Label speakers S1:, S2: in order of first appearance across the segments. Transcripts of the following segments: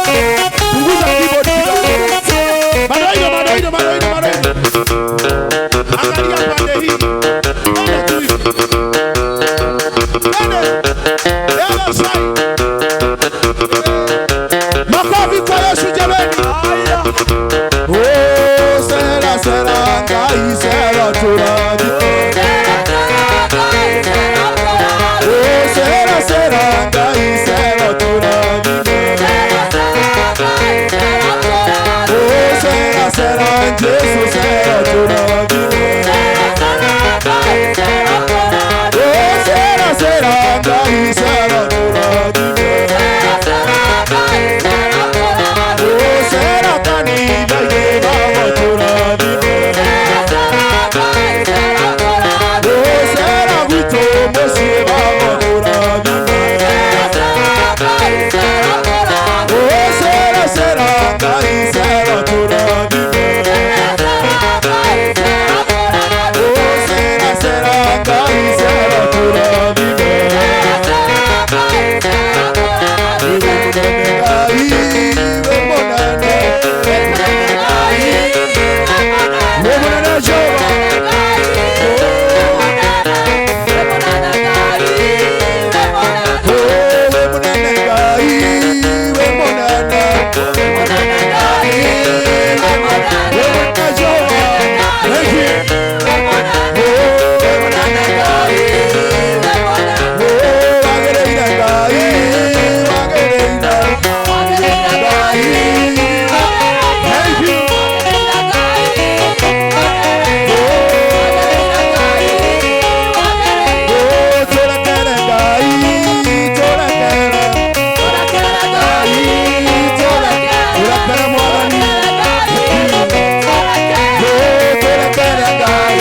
S1: Punguza keyboard kidogo. Bado hilo, bado hilo, bado hilo, bado hilo. Angalia pande hii. Enda tu hivi. Ende. The other side. Makofi kwa Yesu jameni. Oh, sera sera ngai sera turathi. Oh, sera sera ngai sera turathi. Oh, sera sera Jesu sera turathi. Oh, sera sera ngai sera turathi. Oh, sera kanitha baba turathi. Oh, sera gwitũ mũciĩ baba turathi. Oh, sera sera ngai sera turathi. Oh, sera sera ngai sera turathi. We mũnene Ngai, we mũnene. We mũnene Jehova. Oh, we mũnene Ngai, we mũnene. We mũnene Jehova. Thank you. Oh, we mũnene Ngai. Oh, wagĩrĩire Ngai, wagĩrĩire Ngai. Thank you. Oh, tũrekere Ngai, tũrekere. Ngai, tũrekere Mwathani. Oh, tũrekere Ngai.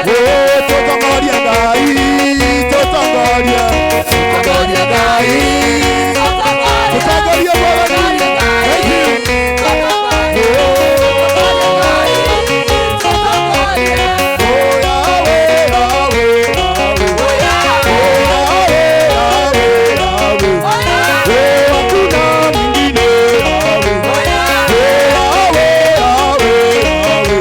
S1: Oh, tũtongorie Ngai, tũtongorie. Tũtongorie Ngai. Tũtongorie Mwathani. Thank you. Oh, Yahweh, Yahweh, Yahweh. Oh, Yahweh, Yahweh, Yahweh. Oh, hakuna mwingine Yahweh. Oh, Yahweh, Yahweh, Yahweh.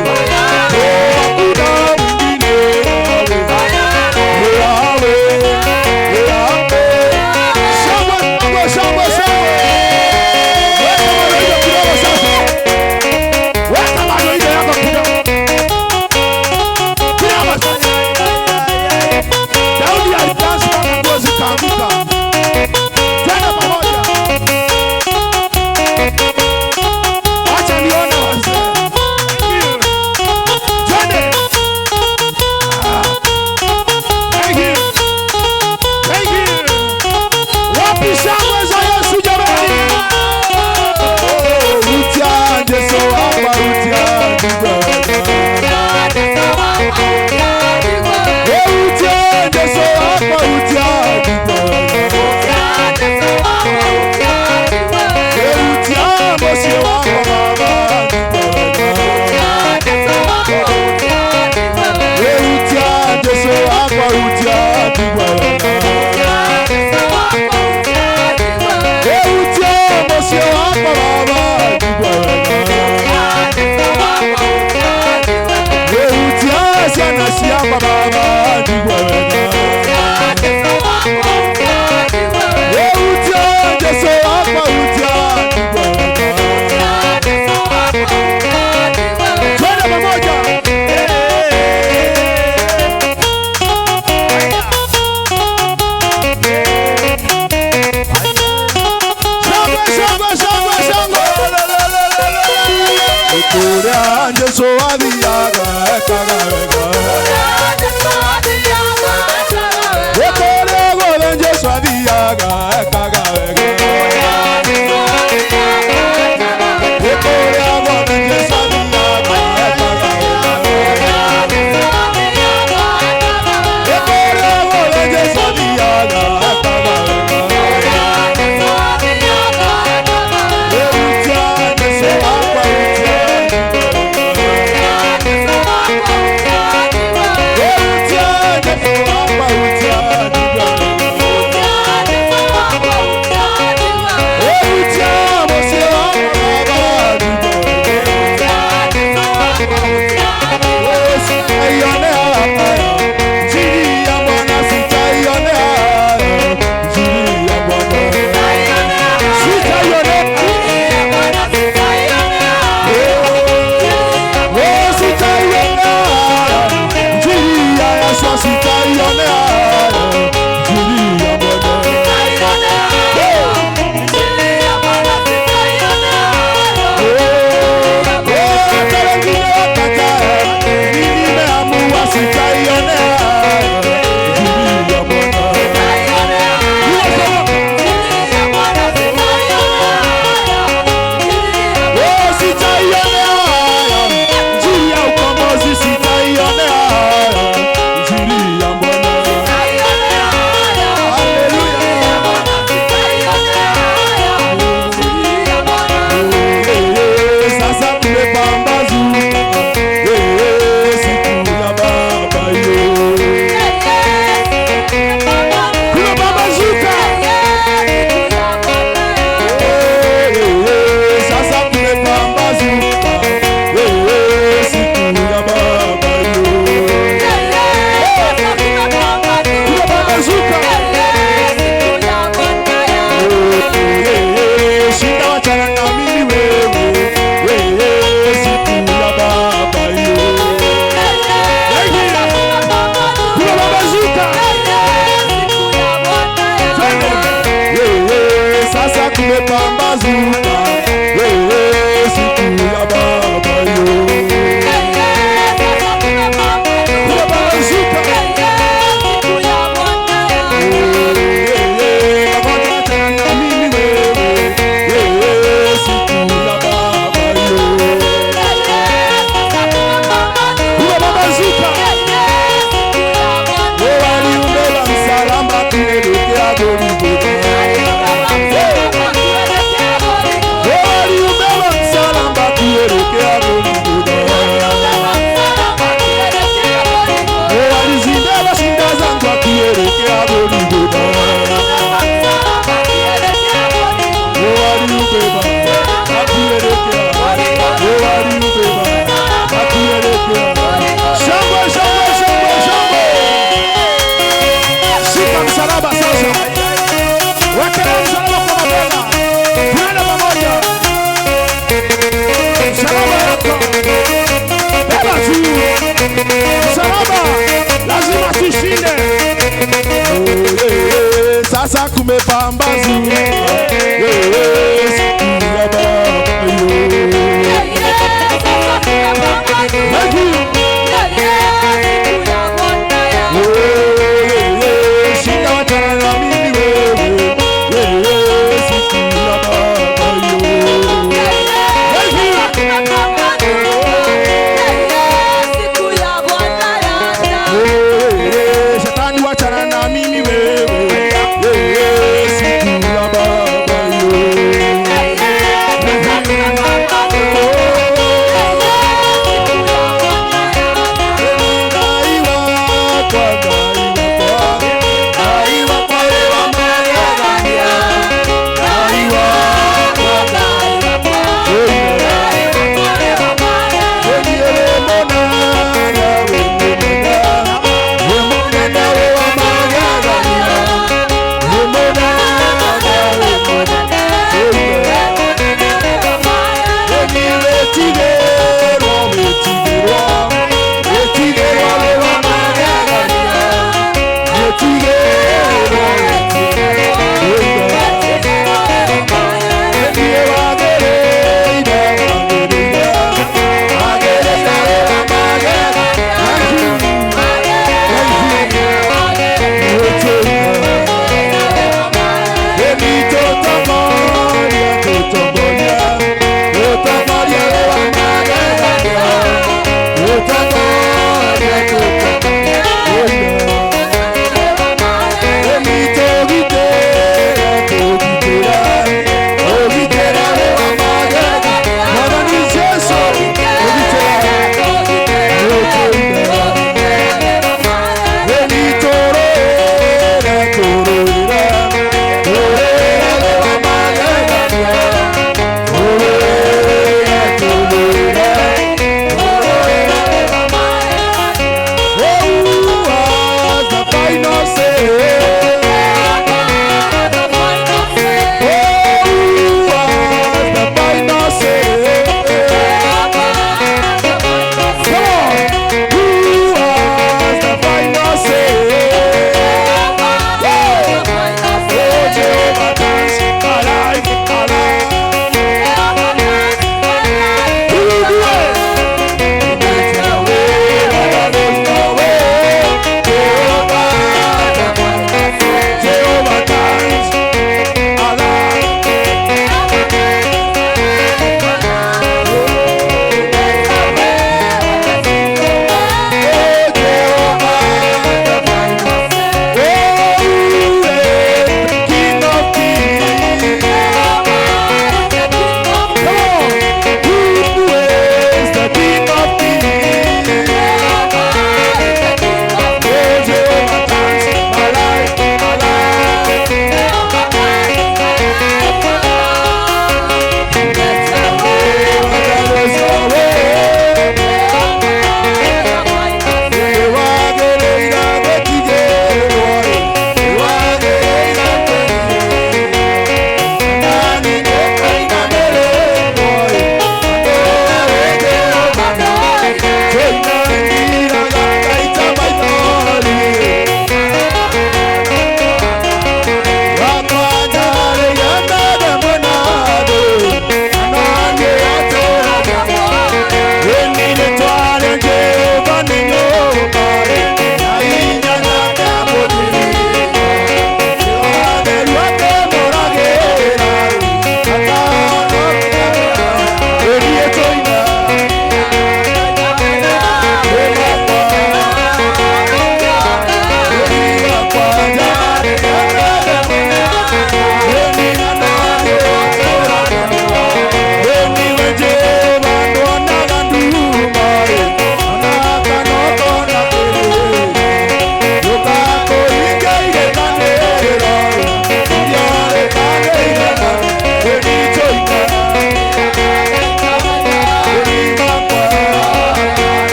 S1: Oh, hakuna mwingine Yahweh. Oh, Yahweh, Yahweh. Shangwe, shangwe, shangwe, shangwe. Weka madoido kidogo sasa. Weka madoido yako kidogo. Kidogo sasa. Daudi alidansi mpaka nguo zikaanguka. Twende pamoja. Acha nione wazee. Thank you. Twende. Ah. Thank you. Thank you. Wapi shangwe za Yesu jamani? Oh, utia Jesu hapa utia Oh, utia Jesu hapa utia Utia mũciĩ wakwa baba. Utia Jesu wakwa utia Utia mũciĩ wakwa baba. Utia ciana ciakwa baba. Utia Jesu wakwa utia. Twende pamoja. Shangwe, shangwe, shangwe, shangwe. Kũrĩa Jesu athiaga ekaga wega. Kũrĩa guothe Jesu athiaga ekaga wega. Kũrĩa guothe Jesu athiaga ekaga wega. Kũrĩa guothe Jesu athiaga ekaga wega. Utia Jesu wakwa utia. Waliubeba na kuelekea. Waliubeba na kuelekea. Shangwe, shangwe, shangwe, shangwe. Shika msalaba sasa. Wekelea msalaba kwa mabega. Tuende pamoja. Msalaba yako. Beba tu. Msalaba. Lazima tushinde. Oh, yeah. Sasa kumepambazuka. Yeah, siku ya Baba yo. Thank you. Oh, yeah. Shika wachana na mimi wewe. Yeah, siku ya Baba yo. Thank you. Yeah, Shetani wachana na mimi wewe. Yeah, siku ya Baba.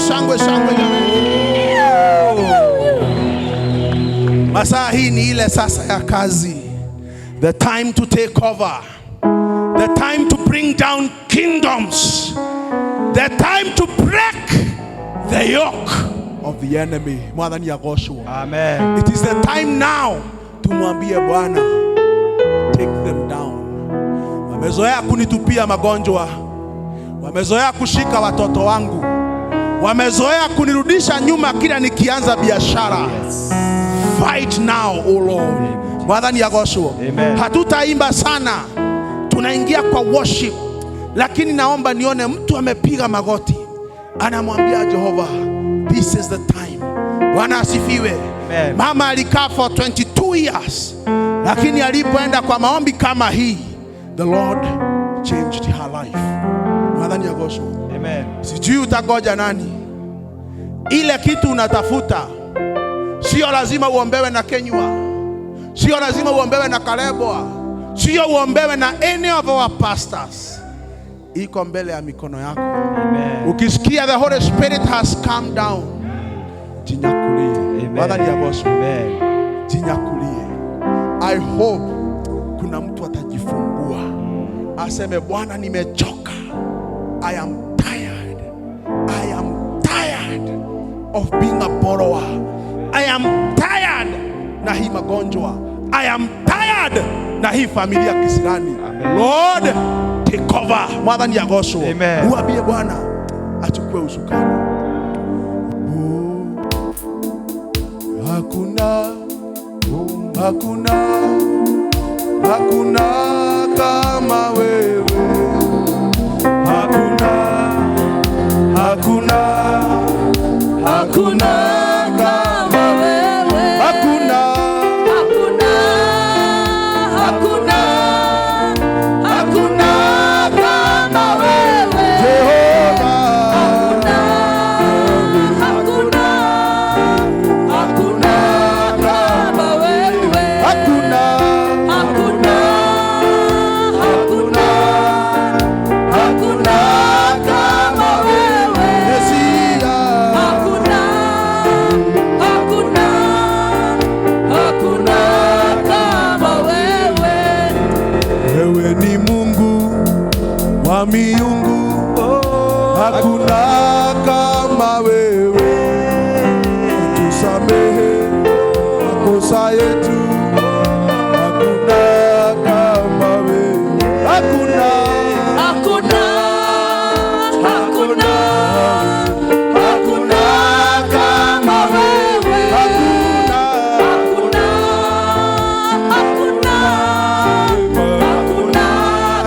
S1: Shangwe, shangwe, shangwe jamani. Masaa hii ni ile sasa ya kazi. The time to take over. The time to bring down kingdoms. The time to break the yoke of the enemy. Mwathani agocwo.
S2: Amen.
S1: It is the time now tumwambie Bwana, take them down. Wamezoea kunitupia magonjwa, wamezoea kushika watoto wangu, wamezoea kunirudisha nyuma kila nikianza biashara. Fight now, O Lord. Mwathani agocwo.
S2: Amen.
S1: Hatutaimba sana, tunaingia kwa worship, lakini naomba nione mtu amepiga magoti anamwambia Jehova, this is the time. Bwana asifiwe.
S2: Amen.
S1: Mama alikaa for 22 years, lakini alipoenda kwa maombi kama hii, the Lord changed her life. Mwathani agocwo.
S2: Amen.
S1: Sijui utagoja nani. Ile kitu unatafuta sio lazima uombewe na Kenywa, sio lazima uombewe na Kaleboa, sio uombewe na any of our pastors. Iko mbele ya mikono yako.
S2: Amen.
S1: Ukisikia the Holy Spirit has come down, jinyakulie.
S2: Amen.
S1: Mwathani agocwo.
S2: Amen.
S1: Jinyakulie. I hope kuna mtu atajifungua aseme, Bwana, nimechoka. I am tired. I am tired of being a borrower. I am tired na hii magonjwa. I am tired na hii familia kisirani.
S2: Amen.
S1: Lord, take over. Mwathani agocwo.
S2: Amen.
S1: Uambie Bwana achukue usukani. Hakuna, hakuna, hakuna kama wewe. Hakuna, hakuna, hakuna
S3: kama wewe.
S1: Hakuna.
S3: Hakuna, hakuna, hakuna kama wewe.
S1: Jehova.
S3: Hakuna, hakuna, hakuna kama wewe.
S1: Hakuna.
S3: Hakuna, hakuna, hakuna kama wewe.
S1: Mesia.
S3: Hakuna, hakuna, hakuna kama wewe.
S1: Wewe ni Mungu wa miungu, hakuna kama wewe. Tusamehe makosa yetu, hakuna kama wewe, hakuna.
S3: Hakuna, hakuna, hakuna kama wewe.
S1: Hakuna.
S3: Hakuna, hakuna, hakuna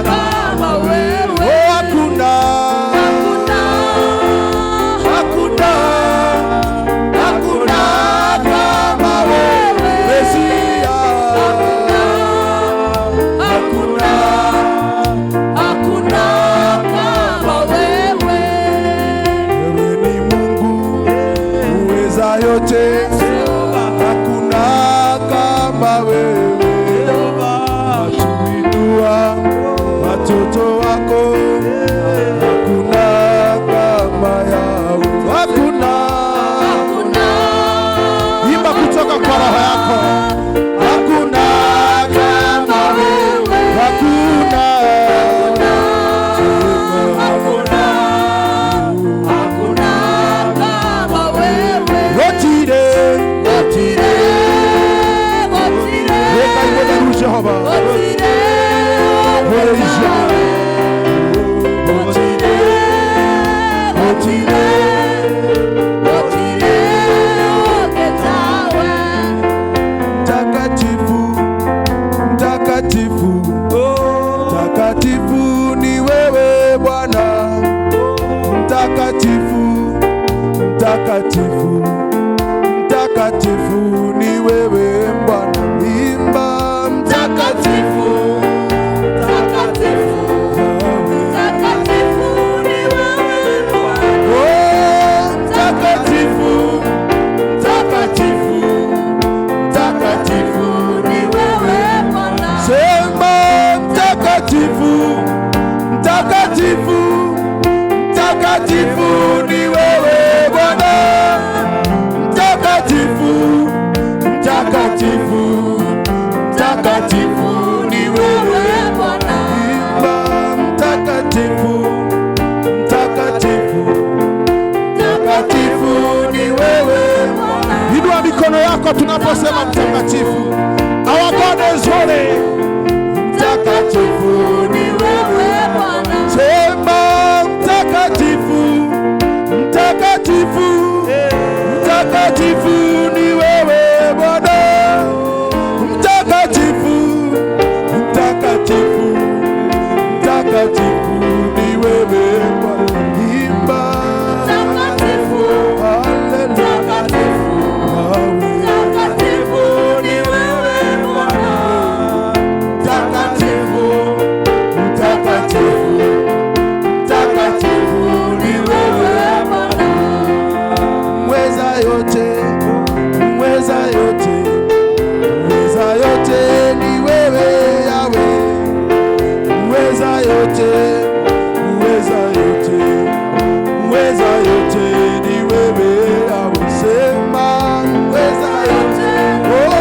S3: kama wewe.
S1: Oh, hakuna.
S3: Hakuna,
S1: hakuna, hakuna kama wewe, Mesia.
S3: Hakuna, hakuna kama wewe.
S1: Wewe ni Mungu uweza yote, hakuna kama wewe. Watuinua watoto wako, hakuna kama Yahweh, hakuna.
S3: Hakuna,
S1: Imba kutoka kwa roho yako, hakuna kama wewe, hakuna.
S3: Hakuna, hakuna kama wewe.
S1: Gũtirĩ.
S3: Gũtirĩ, gũtirĩ,
S1: Weka iwe Jehova.
S3: Gũtirĩ,
S1: Haleluya.
S3: Gũtirĩ, gũtirĩ, gũtirĩ ũngĩ tawe.
S1: Mtakatifu, mtakatifu, mtakatifu ni wewe Bwana. Mtakatifu, mtakatifu, mtakatifu ni wewe Bwana. Imba mtakatifu,
S3: Mtakatifu, mtakatifu ni wewe Bwana.
S1: Oh, mtakatifu, mtakatifu, mtakatifu
S3: Ni wewe Bwana.
S1: Sema mtakatifu, mtakatifu, mtakatifu ni wewe. yako tunaposema mtakatifu. Our God is holy.
S3: Mtakatifu ni wewe Bwana.
S1: Sema mtakatifu, mtakatifu, mtakatifu ni wewe Bwana. Mtakatifu, mtakatifu, mtakatifu ni wewe Bwana. Imba.
S3: Mtakatifu,
S1: Hallelujah.
S3: mtakatifu, mtakatifu ni wewe Bwana.
S1: Mtakatifu, mtakatifu, mtakatifu ni wewe.
S3: Bwana.
S1: Mweza yote, mweza yote, mweza yote ni wewe Yahweh. Mweza yote, mweza yote, mweza yote ni wewe Yahweh. Sema mweza yote, oh,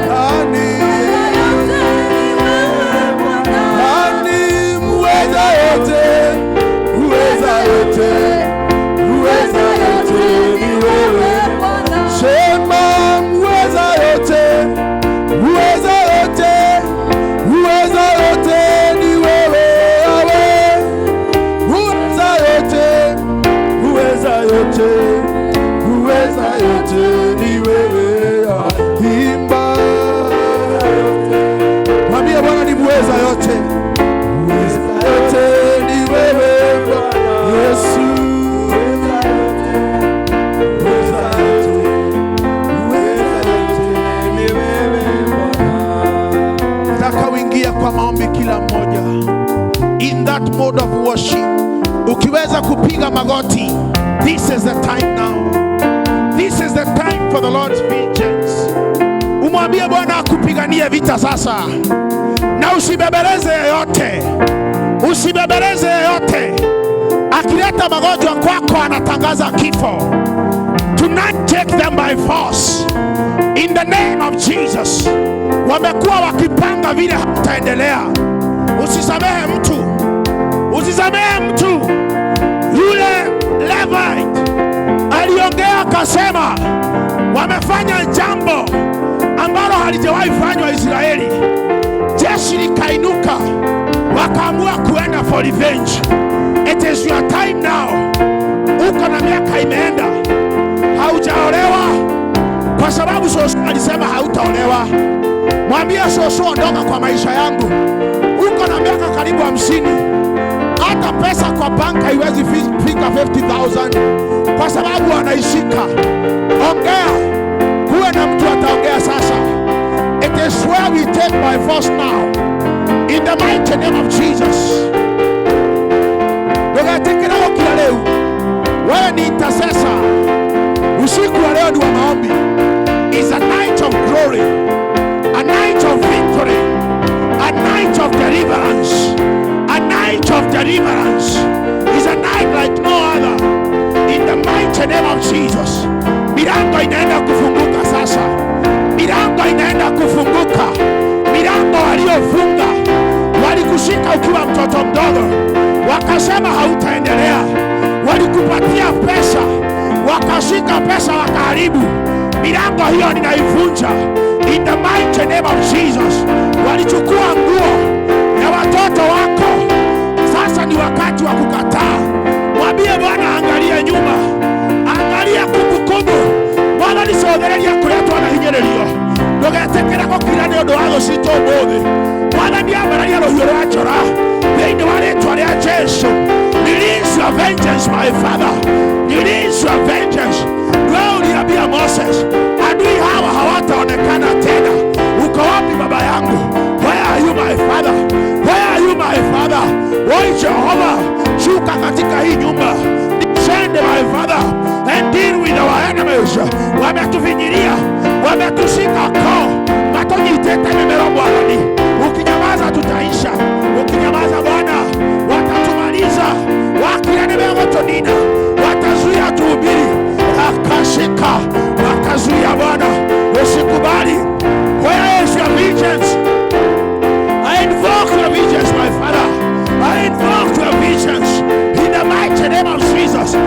S1: nani? Nani mweza yote, mweza yote, mweza yote ni wewe. Sema mweza yote, mweza yote, mweza yote ni wewe Yahweh. Mweza yote, mweza yote, mweza yote ni wewe Yahweh. Imba. Mwambie Bwana ni mweza yote. Mweza yote ni wewe Bwana Yesu. Mweza yote, mweza yote ni wewe Bwana. Nataka uingie kwa maombi kila mmoja. In that mode of worship. Ukiweza kupiga magoti, this is the time now. This is the time for the Lord's vengeance. Umwambie Bwana akupiganie vita sasa, na usibembeleze yeyote, usibembeleze yeyote. Akileta magonjwa kwako, anatangaza kifo. Tonight take them by force in the name of Jesus. Wamekuwa wakipanga vile hamtaendelea. Usisamehe mtu, usisamehe mtu. Yule Levite aliongea akasema, wamefanya jambo ambalo halijawahi fanywa Israeli. Jeshi likainuka, wakaamua kuenda for revenge. It is your time now. Uko na miaka imeenda, haujaolewa kwa sababu shosho alisema hautaolewa. Mwambie shosho, ondoka kwa maisha yangu. Uko na miaka karibu 50, hata pesa kwa bank haiwezi fika 50,000 kwa sababu anaishika. Ongea, kuwe na mtu ataongea sasa. It is where we take by force now, in the mighty name of Jesus. Ndũgetĩkĩre gũkira rĩu. Wewe ni intercessor. Usiku wa leo ni wa maombi. Is a night of glory, a night of victory, a night of deliverance, a night of deliverance. Is a night like no other. In the mighty name of Jesus. Milango inaenda kufunguka sasa. Milango inaenda kufunguka. Milango waliofunga, walikushika ukiwa mtoto mdogo, wakasema hautaendelea. Walikupatia pesa, wakashika pesa wakaharibu. Milango hiyo ninaivunja in the mighty name of Jesus. Walichukua nguo ya watoto wako, sasa ni wakati wa kukataa. Mwambie Bwana angalie nyuma, angalia kumbukumbu. Mwathani cothereria kũrĩa twanahinyĩrĩrio, ndũgetĩkĩre gũkira nĩ ũndũ wa thũ citũ ũmũthĩ. Mwathani ambararia rũhiũ rwa njora thĩinĩ wa rĩtwa rĩa Jesu. Release your vengeance, my Father. Release your vengeance. Wewe uliambia Moses, adui hawa hawataonekana tena. Uko wapi baba yangu? Where are you, my Father? Where are you, my Father? Oi Jehova, shuka katika hii nyumba. Descend, my Father, and deal with our enemies. Wametufinyilia, wametushika koo, matũnyitĩte mĩmero Mwathani. Ukinyamaza tutaisha, ukinyamaza Bwana watatumaliza. Wakira nĩmegũtũnina, watazuia tuhubiri, akashika wakazuia. Bwana, usikubali. Where is your vengeance?